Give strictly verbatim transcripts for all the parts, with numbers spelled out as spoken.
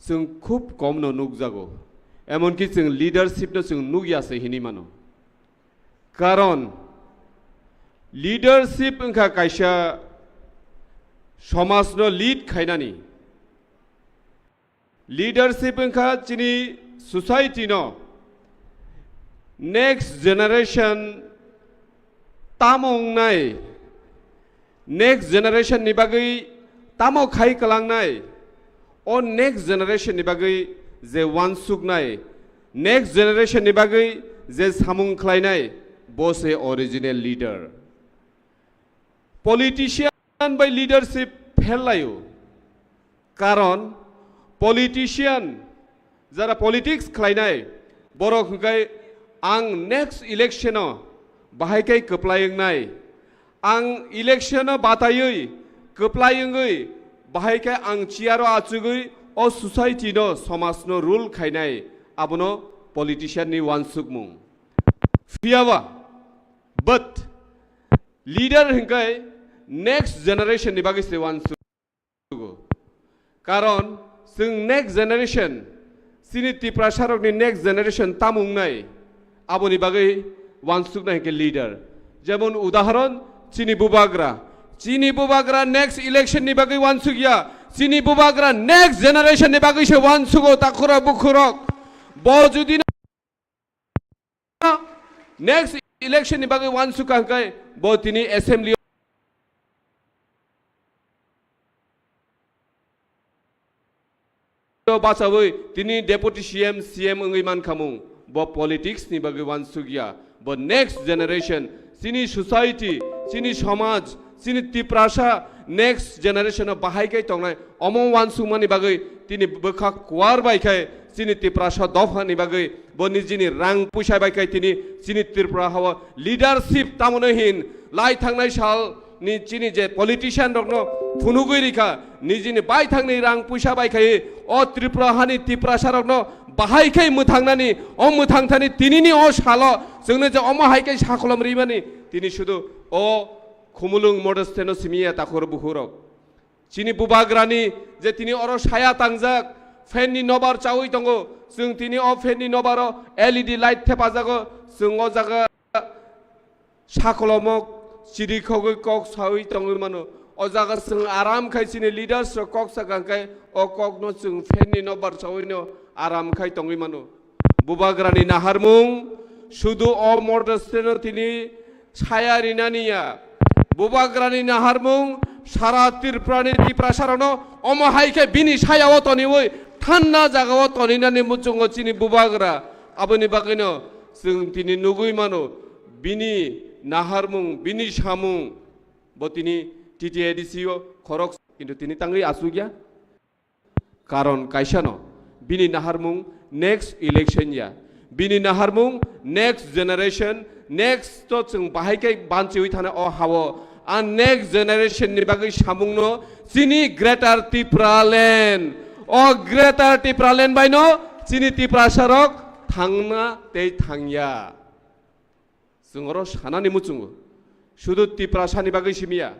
chwng khub komno nukjago. Emonki chwng leadership no chwng nukya se hinwi mano. Karon leadership wngkha kaisa somajno lead khainani. Leadership wngkha chini society no next generation tamo wngnai, next generation ni bagwi tamo khai kwlangnai, o next generation ni bagwi je wansuknai, next generation ni bagwi je samung khlainai, bo se original leader. Politician bai leadership phel laio. Karon politician, jara politics khlainai, borok hwnkhe ang next election o bahai khe kwplai wngnai. Ang election o bataiwi kwplai wngwi bahai khe ang chair o achugwi o society no, somaj no rule khainai, abono politician ni wansukmung. Phiyaba, but leader hwnkhe next generation ni bagwi se wansuk. Karon chwng next generation, chini Tiprasarokni next generation tamo wngnai, aboni bagwi wansuknai hwnkhe leader. Jemon udahoron, chini bubagra, chini bubagra next election ni bagwi wansukya, chini bubagra next generation ni bagwi se wansugo, takhurok bukhurok. Bo jodi next election ni bagwi wansukha hwnkhe bo tini assembly o bachawi tini deputy C M, C M wngwi mankhamung, bo politics ni bagwi wansukya, bo next generation, chini society, chini somaj, chini Tiprasa next generation o bahai khe tongnai, omo wansukmani bagwi tini bwkha kuar bai khe chini Tiprasa dopha ni bagwi bo nijini rang puisa bai khe tini chini Tripura hao leadership tamoni hin lai thangnai sal ni chini je politician rokno phunugwi rikha, nijini bai thangni rang puisa bai khe o Tripura hani Tiprasa rokno bahai khe mwthangnani, o mwthangthani tinini o salo chwngno je omo hai khe sakolom rimani tini sudu o Khumulwng Model Stand no simiya takhur bukhurok. Chini bubagrani je tini oro saya tangjak, fan ni nobar chawi tongo, chwng tini o fan ni nobaro L E D light thepajago, chwng o jaga sakolomok chirikhogwi kok sawi tongwi mano. O jaga chwng aram khai chini leaders rok kok sakha khe o kokno chwng fan ni nobar chawino aram khai tongwi mano. Bubagrani naharmung sudu o Model Stand no tini saya rinani ya. Bubagrani naharmung sara Tripurani Tiprasarokno omo hai khe bini sayao toniwi thanda jagao toninani muchungo chini bubagra. Aboni bagwino chwng tini nugwi mano bini naharmung, bini samung bo tini T T A D C o khorok, kintu tini tangwi asugya. Karon kaisa no, bini naharmung next election ya, bini naharmung next generation, next to chwng bahai khe banchiwi thana o hao, a next generation ni bagwi samung no chini Greater Tipraland, o Greater Tipraland bai no chini Tiprasa rok thangna tei thangya. Chwng oro sanani muchungo, sudu Tiprasani bagwi simiya,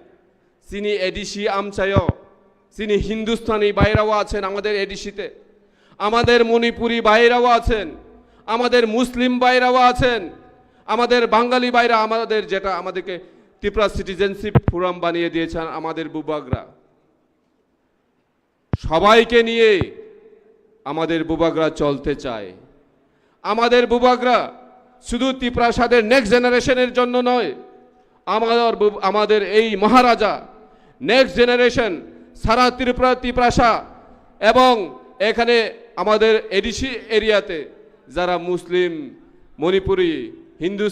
chini A D C amchaio, chini Hindustani বাইরেও আছেন আমাদের A D C তে, আমাদের মণিপুরি বাইরেও আছেন, আমাদের মুসলিম বাইরেও আছেন, আমাদের বাঙালি বাইরে, আমাদের যেটা আমাদেরকে ত্রিপুরা সিটিজেনশিপ ফোরাম বানিয়ে দিয়েছেন আমাদের বুবাগরা। সবাইকে নিয়ে আমাদের বুবাগরা চলতে চায়। আমাদের বুবাগরা শুধু তিপ্রাসাদের নেক্সট জেনারেশনের জন্য নয়, আমাদের বু-, আমাদের এই মহারাজা নেক্সট জেনারেশন সারা ত্রিপুরা, তিপ্রাসা এবং এখানে আমাদের এডিসি এরিয়াতে যারা মুসলিম, মণিপুরি, Hindu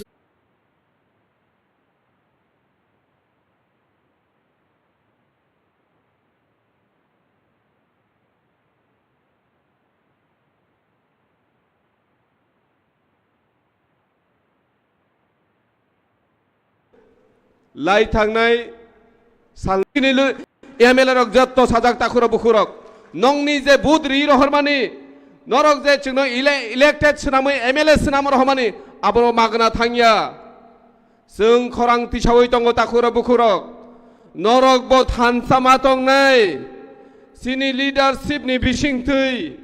Lai thangnai salni lu-, M L A rok jotto sajak takhurok bukhurok. Nongni je vote ri rohormani, norok je chwngno ele-, elected swnamwi M L A swnam rohormani, abo magna thangya. Chwng khorang tisawi tongo takhurok bukhurok. Norok bo thansa ma tongnai. Chini leadership ni bisingtwi,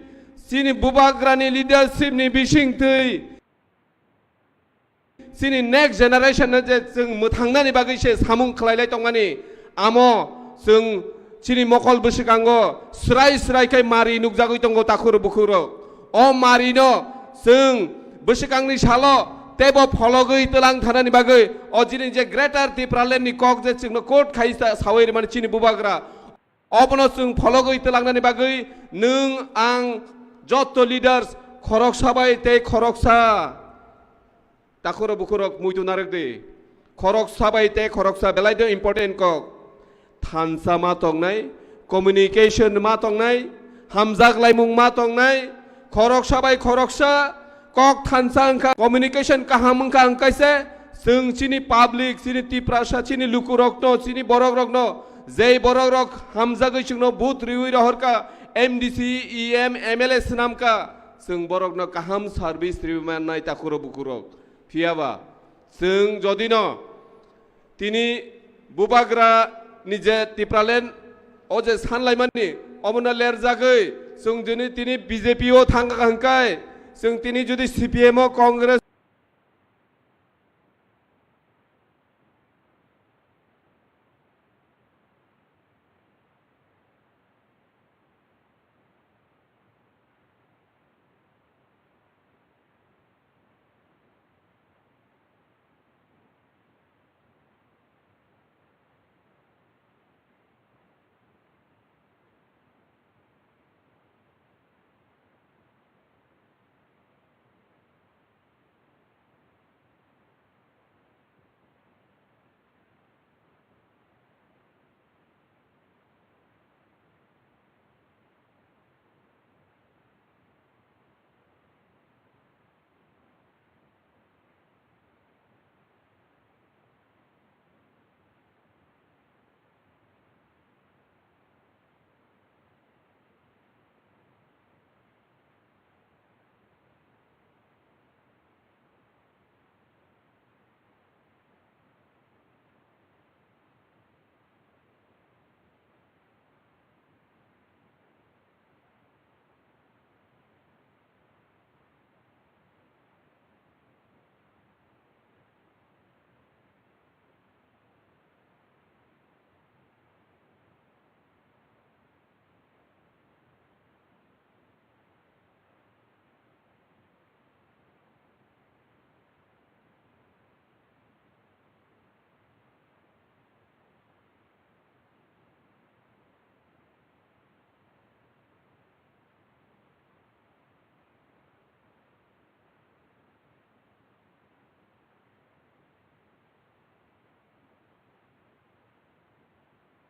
chini bubagrani leadership ni bisingtwi, chini next generation no je chwng mwthangnani bagwi se samung khlailai tongmani, amo chwng chini mokol bwswkango srai srai khe mari nukjagwi tongo, takhuk bukhuk rok. O mari no chwng bwswkangni salo teibo phologwi twlang thanani bagwi o chini je Greater Tipraland ni kok je chwngno quote khai sa-, sawi rwmani chini bubagra, obono chwng phologwi twlangnani bagwi nwng ang jotto leaders khoroksa bai tei khoroksa, takhuk bukhuk rok muitu narwk di. Khoroksa bai tei khoroksa belai de important kok. Thansa ma tongnai, communication ma tongnai, hamjak laimung ma tongnai, khoroksa bai khoroksa kok thansa wngkha, communication kaham wngkha, wngkhaise chwng chini public, chini Tiprasa, chini lukurokno, chini borokrokno, jei borokrok hamjagwi chwngno vote riwi rohorkha, M D C, E M, M L A swnamkha, chwng borokno kaham service riwi mannai, takhuk bukhuk rok. Phiyaba chwng jodino tini bubagra ni je Tipraland o je sanlaimani omono lerjagwi chwng juni tini B J P o thangkha hwnkhe, chwng tini judi C P M o Congress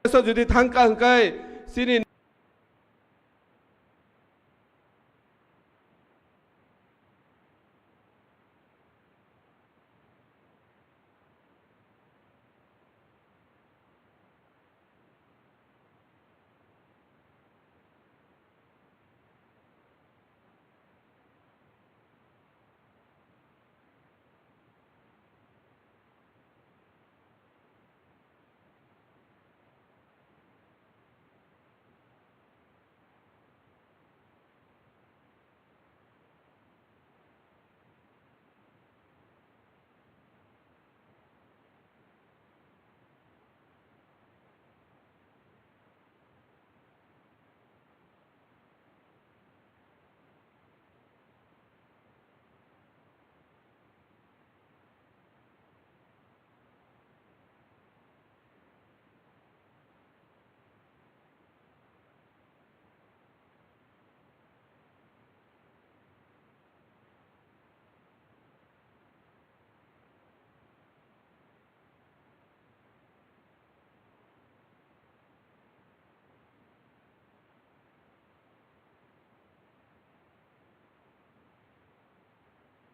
Jodi thangkha hwnkhe chini